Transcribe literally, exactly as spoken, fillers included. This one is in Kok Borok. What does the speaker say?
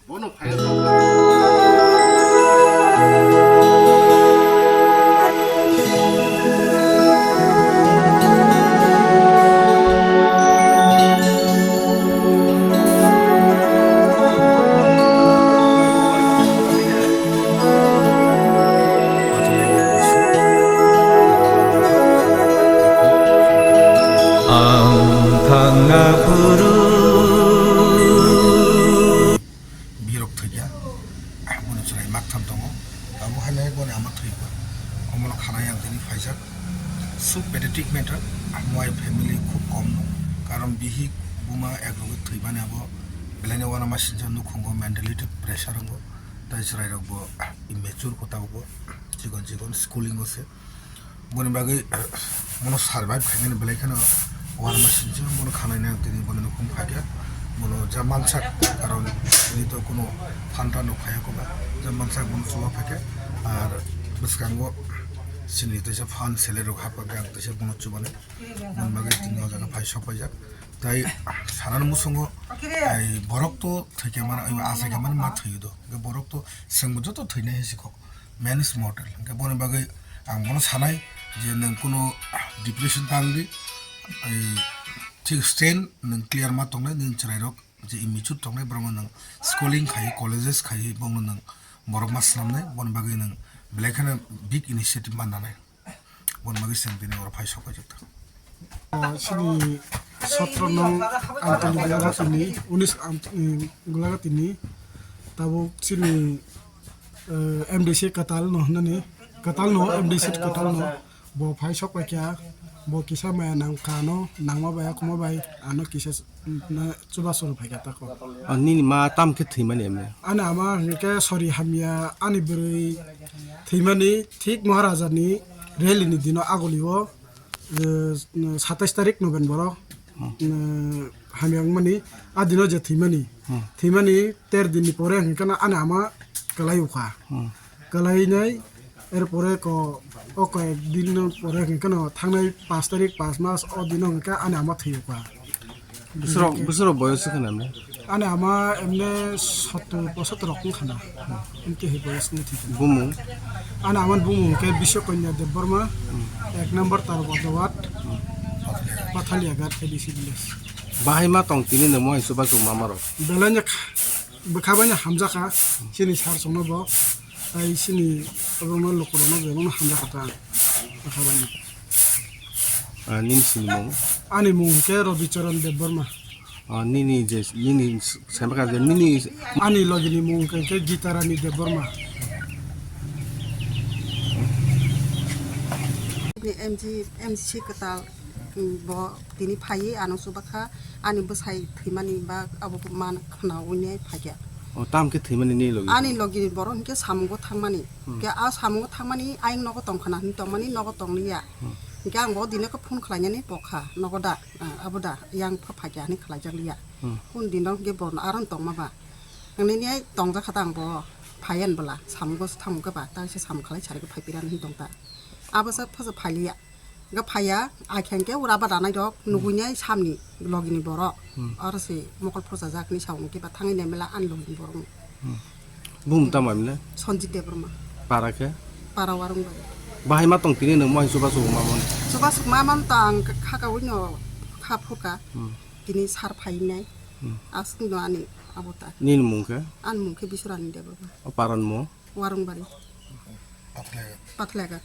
Bono file tongkha. Ang thangna phuru. Birok thwikha, boni chwrai maktham tongo. Abo hai nai boni ama thwikha. Omono khanai ang tini phaijak. So pathetic matter, moi family khub kom no. Karon bihik buma ek loge thwimani abo belaini uanamasingcha nukhungo, mentality pressure wngo. Tai chwrairokbo immature kotabo chikon chikon schooling o se. Boni bagwi, ah, bono survive khainani belai kheno uanamasingcha, bono khanainai ang tini boni nukhung phaikha. Bono ja mansak, karon tini to kuno phanta no phaiya koba. Ja mansak bono chuba phaikha. Ar bwskango chini teisa phan selerok hapkha, ang teisa bono chubani. Boni bagwi tini o jaga phai sok paijak. Tai sanani musungo, ai borok to thwikha mani, ai achaikha mani ma thwiyo do. Borok to chwngbo joto thwinai hai sikho. Man is mortal. Hingke boni bagwi ang bono sanai je nwng kuno depression ta wngdi, ai thik stand nwng clear ma tongnai, nini chwrairok je immature tongnai, borokno nwng schooling khai, colleges khai, bongno nwng borok ma swnamnai, boni bagwi nwng belai kheno big initiative ma nanai. Boni bagwi chwng tini oro phai sok paijak ta. Ah, chini sotro nong Antoni Gulagatini, unis Ant-, mm, Gulagatini, tabuk chini, eh, M D C Katal no hinani, Katal no, M D C Katal no, bo phai sok paikha, bo kisa maya nang kha no, nangma bai, akuma bai, ano kisa s-, na, chubachu rw phaikha tako. Ah, nini ma tam khe thwimani emne? Ani ama hingke sori hamya, ani bwrwi thwimani thik Maharaja ni rally ni dino agoli o, eh, satais tarik November o, eh, hamya wngmani, a dino je thwimani. Hmm. Thwimani ter din ni pore hingke no ani ama kwlai ukha. Hmm. Kwlainai, er pore ko, o koi din no pore hingke no thangnai pash tarik, pash mas o dino hingke ani ama thwi ukha. Bwswrok, bwswrok boyos wngkha na emne? Ani ama emne sottor, pochottor rok wngkha na. Emte hai boyos ni thwi. Bumung? Ani ama ni bumung hingke Biswakanya Debbarma, hmm, ek number Tarabadawat, hmm, Pathaliagat A D C village. Bahai ma tong tini nwng mohai chubachu mama rok? Belai no kha-, bwkha bai no hamjakha, chini sir songno bo, tai chini obo no lukurokno bebakno hamjakha ta, bwkha bai no. Ah, nini sinimung? Ani mung hingke Rabicharan Debbarma. Ah, nini je, nini s-, saimanka je, nini s-, ani logini mung hingke Gitarani Debbarma. M G, M G C Kwtal, mm, bo tini phaiwi ano chubakha, ani bwsai thwimani ba abo man khwnaui phaikha. O, tam khe thwimani ni logi? Ani logini borok hingke samungo thangmani. Hmm. Khe a samungo thangmani ayang nogo tongkhana hinwi tongmani, nogo tongliya. Hmm. Hingke ang bo dine khe phone khlainani pokha nogo da, ah, abo da yang pha phaikha hinwi khlaijakliya. Hmm. Phone dino hingke borok aro tongma ba. Ang nini ai tongjakha ta ang bo phaiyan bwla samungo thamung khe ba ta se samung khlai sari khe phai pirani hinwi tongta. Abo se pha phailiya. Ga phaiya, ai khe hingke ura ba danai rok, hmm, nugui nai samni logini borok. Hmm. Aro se mokol phursa jak ni samung khe ba thangwi nai mela ani logini borok. Hmm. Bumung tamo emne? Sanjit Debbarma. Para khe? Para Warung bai. Bahai ma tong tini nwng mohai chubachu ma mon? Chubachu ma mon ta ang kha ka wino kha phuka. Hmm. Tini sar phai nai. Hmm. Aswk no ani abo ta. Nini mung khe? Ani mung khe Bisurani Debbarma. O paran mo? Warungbari. Pathlegat. Pathlegat.